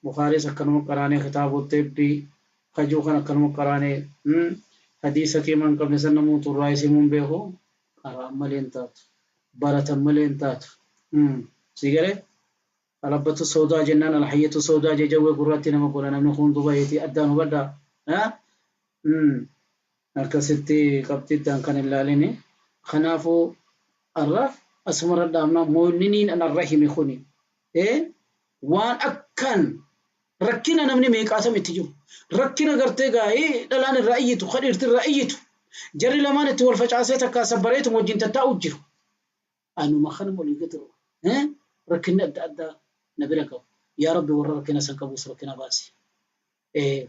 Bukhaaris akkanuma qaraanee kitaaba tibbii kajuu kan akkanuma qaraanee hadiisa keemaa hin qabne san namoota irraa isimuun beeku qaraan malee hin taatu baratan malee hin taatu si galee Alabbatu soodaa jennaan alhayyatu soodaa jajawwee gurraatti nama godha namni kun dubayeeti addaan hubadhaa. Akkasitti qabxiiddaan kan hin laalini. Kanaafuu arra asumarra dhaabna moonniniin an arra hime kuni. Waan akkaan rakkina namni meeqaatam itti jiru. Rakkina gartee gaa'ee dhalaan irraa iyyitu, kadhiirti irraa iyyitu. Jarri lamaan itti wal facaasee takkaa sabbareetu wajjin tattaa'u jiru. Anuma kanuma olii gadi rakkinni adda addaa na bira qabu. Yaa Rabbi warra rakkina san qabus rakkina baasi.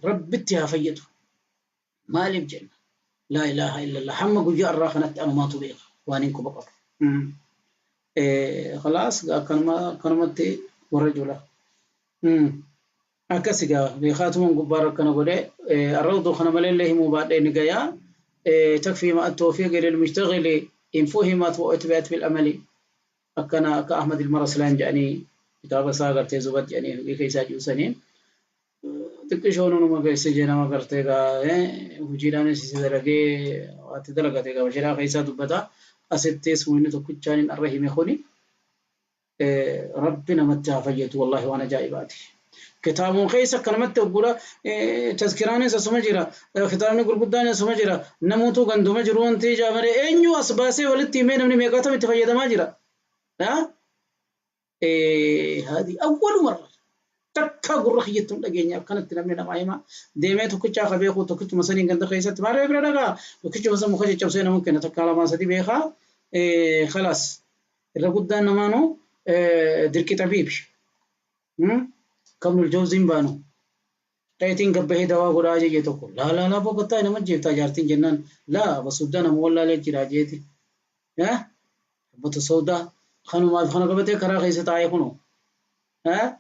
Rabbitti haa fayyadu. Maaliif jenna? Laa ilaaha illallah. Hamma guyyaa irraa kanatti anumaatu beeka waan hin quba qabu. Khalaas akkanumatti warra jula. Akkasi gaa beekaatumaan gubbaa rakkana godhee arrawduu kana maleellee himuu baadhee ni gayaa. تكفي مع التوفيق للمشتغل إن فهمت وأتبعت بالأمل. أكنا أكا أحمد المرسلان جاني كتاب ساغر تيزوبات جاني كيسا جوسنين تكشونو نما كيسا جنا ما قرتيغا وجيران سيسي دلقي واتدلقتيغا وجيران كيسا دبتا أستيس وين تكتشانين الرحيم يخوني ربنا متى فجيت والله وأنا جايباتي. كتابون خيسا كلمت تقول تذكراني سمجرا كتابني غرغداني سمجرا نموتو غندوما جرون تي جامري انيو اسباسي ولتي مين من ميقاتم تفيد ما جرا ها هذه اول مره تكا غرخيتم دغنيا كانت نمني نمايما ديمه تكچا خبيخو تكچ مسنين غند خيسا تماري بردا تكچ مسن مخ چبسه ممكن تكالا ما سدي بيخا خلاص الرغدان نمانو دركي طبيب قبل الجوزين بانو تايتين قبه دوا غراجي يتوكو لا لا لا بوقتا نما جيتا جارتين جنان لا بسودا نمولا لي جراجيتي ها بت سودا خنو ما خنو قبته خرا خيسه تاي خنو ها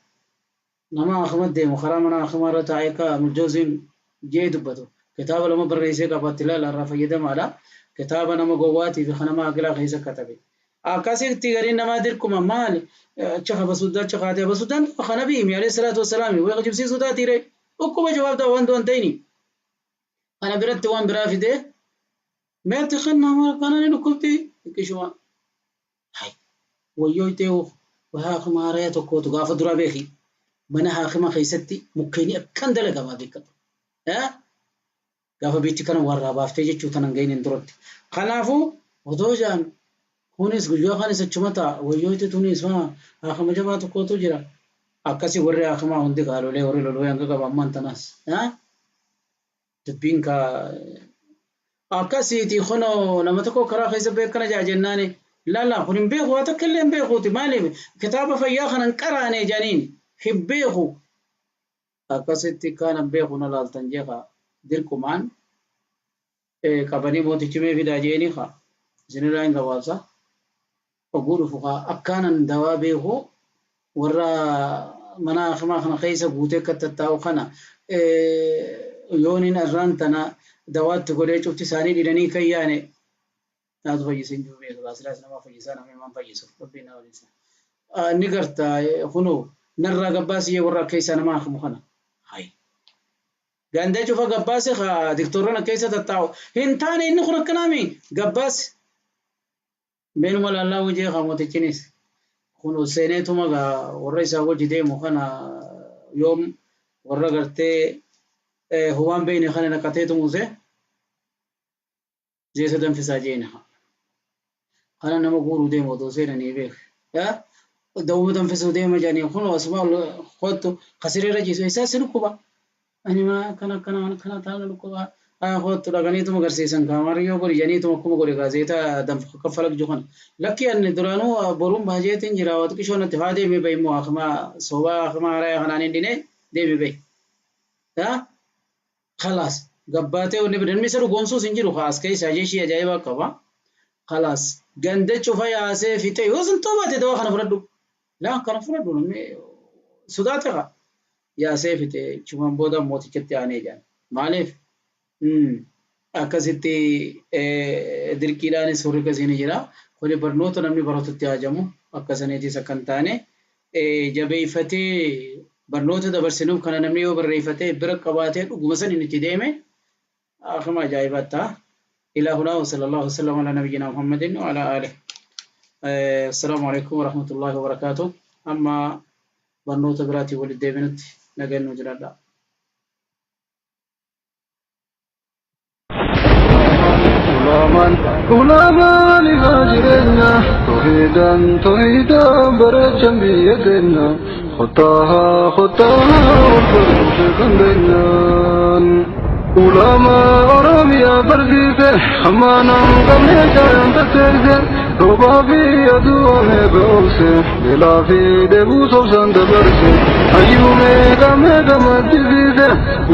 نما احمد ديمو خرا منا اخمار تاي كا الجوزين جي دبتو كتاب لما بريسه قبت لا لا رفيده مالا كتاب نما غواتي في خنما اغلا خيسه كتبه akkasitti gariin namaa dirquma maali acha basuuddaa acha kaatee basuuddaan kana biimi alayhi salaatu wassalaami way qajibsiisuu taatiire dhukkuba jawaabtaa waan du'an ta'ini kana biratti waan biraa fidee meetti kennaa kana ni dhukkubti xiqqishuma hay wayyoo itee haakima haaraya tokkootu gaafa duraa beeki mana haakima keessatti mukkeenii akkan dalagamaa beekatu gaafa biitti kana warraa baaftee jechuu tanan gaheen hin duratti kanaafuu otoo jaan kunis guyyaa kanis achuma ta'a wayyootti tunis haakima jabaa tokkotu jira akkasi warri haakimaa hundi kaalolee warri loloo hanga qaba ammaan tanaas dubbiin ka akkasiiti kunoo nama tokko karaa keessa beekana jaa jennaani lala kun hin beeku waa takka illee hin beekuuti maaliif kitaaba fayyaa kana hin qaraane jedhaniin hin beeku akkasitti kaan hin beeku na laaltan jeeqa dirqumaan qabanii mootichi mee fidaa jeeni kaa isinirraa hin gabaabsa. Oguu dhufu akkaanan dawaa beeku warra mana hakimaa kana keessa guutee akka tattaa'u kana yooniin irraan tana dawaatti godhee cufti isaanii dhidhanii kan yaane naatu fayyisee hin jiru beeku silaas nama fayyisaa nama himaan fayyisu rabbiin nama waliin. Ni garta kunoo narraa gabbaasiyee warra akka isaa nama hakimu kana. Gandee cufa gabbaase diktoorran akka keessa tattaa'u hin taane inni kun akkanaami gabbaase. Beenuma lallaa hojii mootichinis kun seeneetuma warra isaa wajji deemu kana yoom warra gartee hubaan beeyne kana naqateetu muuse jeesa danfisaa jeena kana nama guuruu deemu otoo seenanii beek dawuma danfisuu deema jedhanii kun asuma kottu kasireerra jiisu isaa si dhukkuba ani kana kana kana taana dhukkuba kottu dhaqaniituma agarsiisan kaamariyyoo godhi jedhaniituma akkuma godhe gaazeetaa danfa kaffalaq jiru kana lakki ani duraanuu boruun baajeetiin jira waa xiqqishoo natti faa deemee bahi immoo hakimaa sobaa hakimaa haaraa kanaan hin dhine deemee bahi. Khalaas gabbaatee wanni bira namni isa dhugoomsuus hin jiru kaas keessa jeeshii ajaa'ibaa qaba. Khalaas ganda cufa yaasee fixee yoo sun toobaate dawaa kana fudhadhu. Laa kana fudhadhu namni sodaate kaa yaasee fixee chumaan booda mootichatti aanee jedhan. Maaliif? Akkasitti dirqiidhaanis warri akkasii ni jira. Kuni barnoota namni baratutti hajamu akka saniitis akka hin taane jabeeffatee barnoota dabarsinuuf kana namni yoo barreeffatee bira qabaatee dhuguma saniin itti deeme akkuma ajaa'ibaa ta'a. إلى هنا وصلى الله وسلم على نبينا محمد وعلى آله. السلام عليكم ورحمة الله وبركاته. أما Barnoota biraatiin walitti deebinutti nagaan nu jiraadhaa. Ulamaan ulamaan ifaa jireenya toohidaan toohidaan bareechan biyya keenya kottaa kottaa wal baruu beekan keenyaan. Ulamaa Oromiyaa barsiise hammaanaan qabnee jaayan taseesse roobaa fi aduu amee be'oobse beelaa fi dheebuu sobsaan dabarse hayyuu meeqa meeqa maddisiise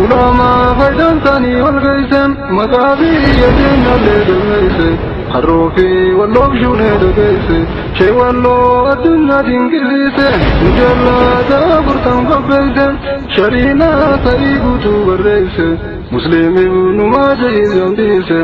ulamaa faayidaan isaanii wal geesse maqaa biyya keenyallee galmeesse harroo fi walloof shuunee dhageesse shee walloo addunyaa dinqisiise mujallada furtaan qopheesse shariinaa ta'ii guutuu barreesse. Muslim ibnu Maajah gamtiise.